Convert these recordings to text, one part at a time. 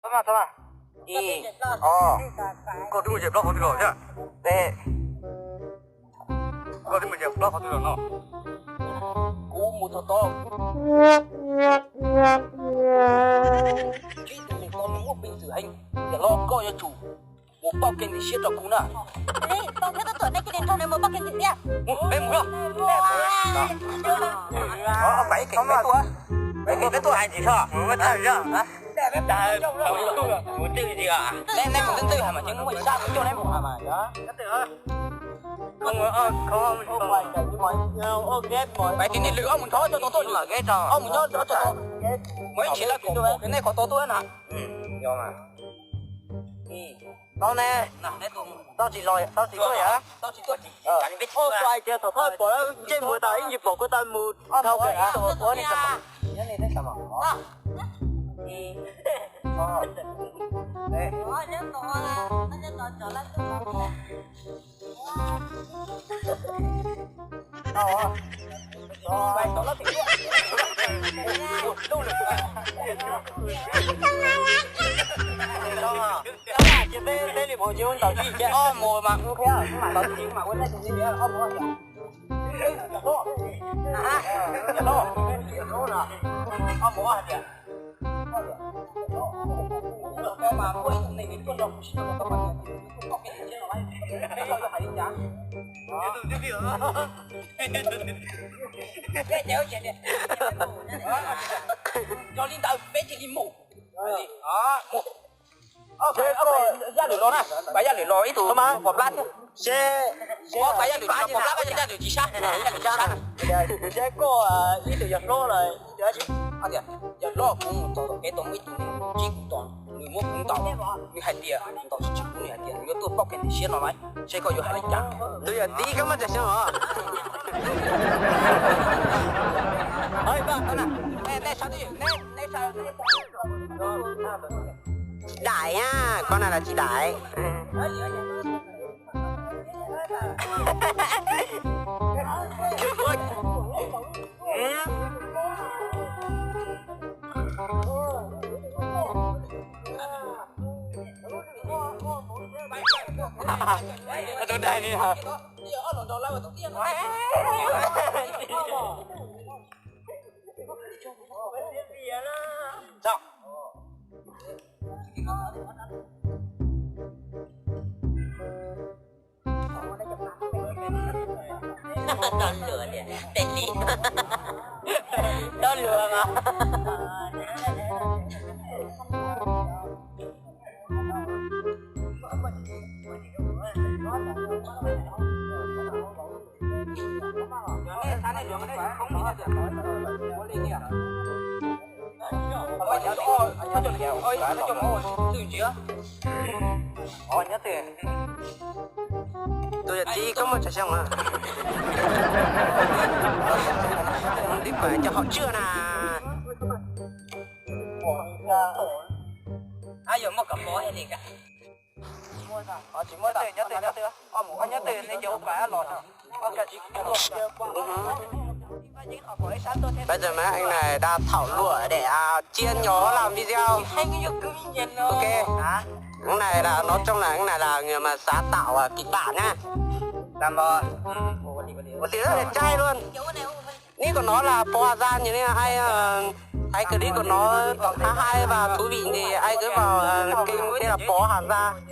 Ib, ob, koj twb mus yawm plaub qhov twg los thiab? Koj twb mus yawm plaub qhov twg los no? Kuv mus txog tod, tib tug neeg tod nws muaj peev xwm heev, yog los koj yuav tsum mus pauj kev ntxim siab rau kuv na. Peb mus, peb mus, peb tuaj, peb tuaj hais ntsis tso. Neb mus ntwj ntwj hais mas cov neb mus hais mas. Pais tim nej lwm ob mus nthov coj tau tuaj, ob mus nyob nthov coj tau. Mus ib tsis lawv kom nej qhov tau tuaj na. Tau ne, tau tsis los, tau tsis tuaj yom? Ua hais tias thaum thawj pom ntsej muag tas ib ntsis pom kuv tau mus dhau kawg. Ob mus mas, ob mus hais tias, mas muaj ib tug neeg nws tuaj nrog kuv sib nrog tau poj niam, peb los yuav hais li cas? Yog li ntawd peb cia li mus. Yaj Lwm los na, pab Yaj Lwm los ib tug pom plab thiab. Seb, pab Yaj Lwm tsis pom plab, pab Yaj Lwm tsis sab, Yaj Lwm sab. Seb koj ib tug yawg hlob los, yawg hlob, kuv mus txog tom kev tau muaj ib tug neeg ntsib kuv tod, nws muab kuv ntaus, nws hais tias ntaus tsis tsim kuv, nws hais tias nws yuav tuaj pauj kev ntxim siab no lawm, seb koj yuav hais li cas? Tus yawm txiv koj muaj tsav xyoo os. Tsis daim na, koj na los tsis daim. Dob luag tiag, tej li. Dob luag mas. Tus yawm txiv koj muaj tsav xyoo na? Twb pais cov hom tswj na. Tsis muaj, nyob twg, nyob twg, nyob twg, nyob twg, neb cov ua pais los. Bây giờ mà anh này đang thảo luận để à, chia nhỏ làm video. Ok. Cái này là nói chung là cái này là người mà sáng tạo à, kịch bản nhá. Làm rồi. Ủa, thì rất là cay luôn. Nếu của nó là Pò Hà Giang thì nên ai ờ, thấy clip của nó khá hay và thú vị thì ai cứ vào ờ, kênh tên là Pò Hà Giang.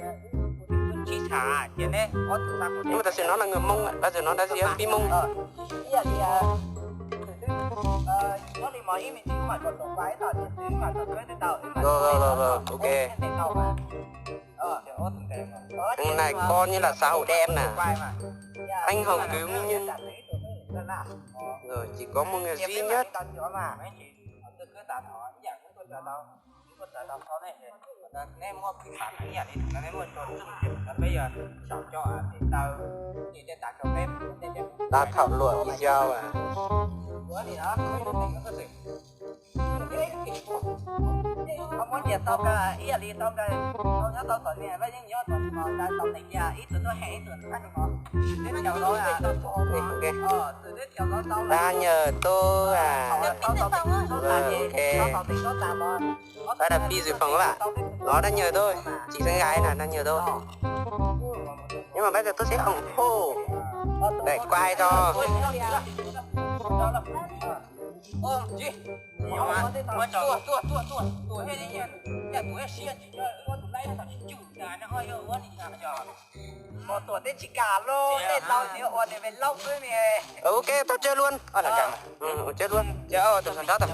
Tsis tham, ces neb ob tug tag. Nhưng mà thật sự nó là người Mông, thật sự nó đã diễn viên Mông. Rồi, rồi, rồi, rồi, ok. Thằng này coi như là xã hội đen nè. Anh Hồng Cứu Minh Nhân. Rồi, chỉ có một người duy nhất. Đang thảo luận video à. Koj muab nyias tau kawg, ib yam li tau kawg, tau nyob tau tom niag Vaj Yeeb nyob tau mus ntawd tau teem cia ib tug tuaj hem ib tug tab sis mas twb cov laus, dab nyawg tuaj, ok, dab nyawg tuaj, tsis xeeb nkaij na, dab nyawg tuaj. Nyob mas pab txawg tuaj seb koom phuj, daim kuai tso. Ua tuam teb tsis kam lauj, tej laus txiv ua tias ve lauj xwb ne. Ok, tau tsawg luaj? Tsawg luaj? Tus nrab tau.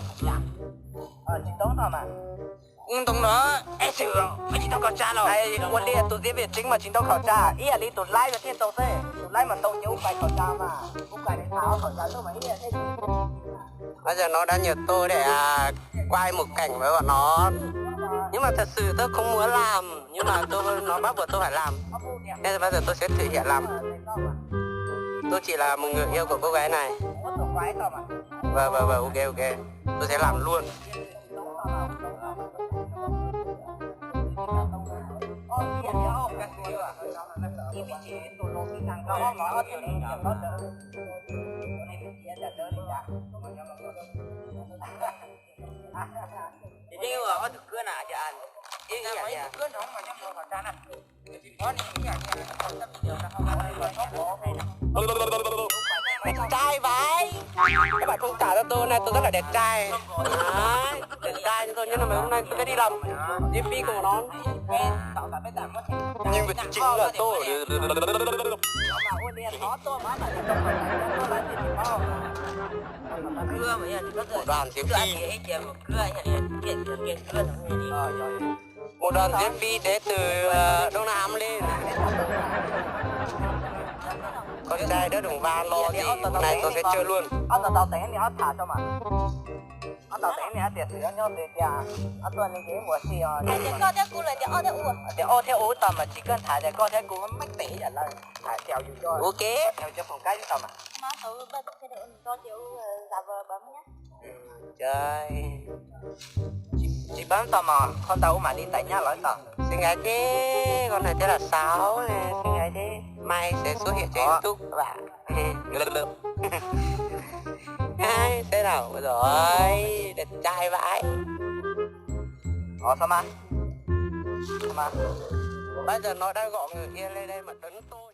Tsis tau no mas. Ntoo no, es xwm tsis tau khaub tsa los? Ua li tus txiv vim tseeb mas tsis tau khaub tsa, ib yam li tus laib thiaj tau xwb, tus laib mas tau ces ub pais khaub tsa mas, ub pais tham khaub tsa xwb mas ib yam thiab. Yog no dab nyawg tuaj de, kuaj mus keem no. Nhưng mà thật sự tôi không muốn làm, nhưng mà tôi nó bắt buộc tôi phải làm. Nên bây giờ tôi sẽ thử nghiệm làm. Tôi chỉ là một người yêu của cô gái này. Vâng, vâng, vâng, ok, ok. Tôi sẽ làm luôn. Trai vãi. Các bạn thông cảm cho tôi này, tôi rất là đẹp trai. Đấy, đẹp trai như tôi nhất là mấy hôm nay tôi sẽ đi làm diễn viên của nó. Nhưng mà chính là tôi. Một đoàn diễn viên. Một đoàn diễn viên đến từ ờ, Đông Nam Á lên. Con trai đứa đồng ba lo gì, hôm nay tôi sẽ chơi luôn. Ob tau teev ni ob tham tau mas. Ob tau teev ni ob tias xwm nyob tias ob tuaj ni ces mus si os. Tias koj thiab kuv lawm tias ob thiab u. Tias ob thiab u tau mas tsis koj tham tias koj thiab kuv meej pem yam lawm. Tham xyaum yus cov, ok, cov foom kab ib tau mas. Tsis pab tau mas qhov ntawd ua mam li ntais nyab lawv tau. Xeeb nkaij deb, con này tên là Sáu, xeeb nkaij deb, mai sẽ xuất hiện trên YouTube các bạn. Hai, thế nào rồi? Đẹp trai vãi. Ủa sao mà? Sao mà? Bây giờ nó đang gọi người yêu lên đây mà trấn tôi.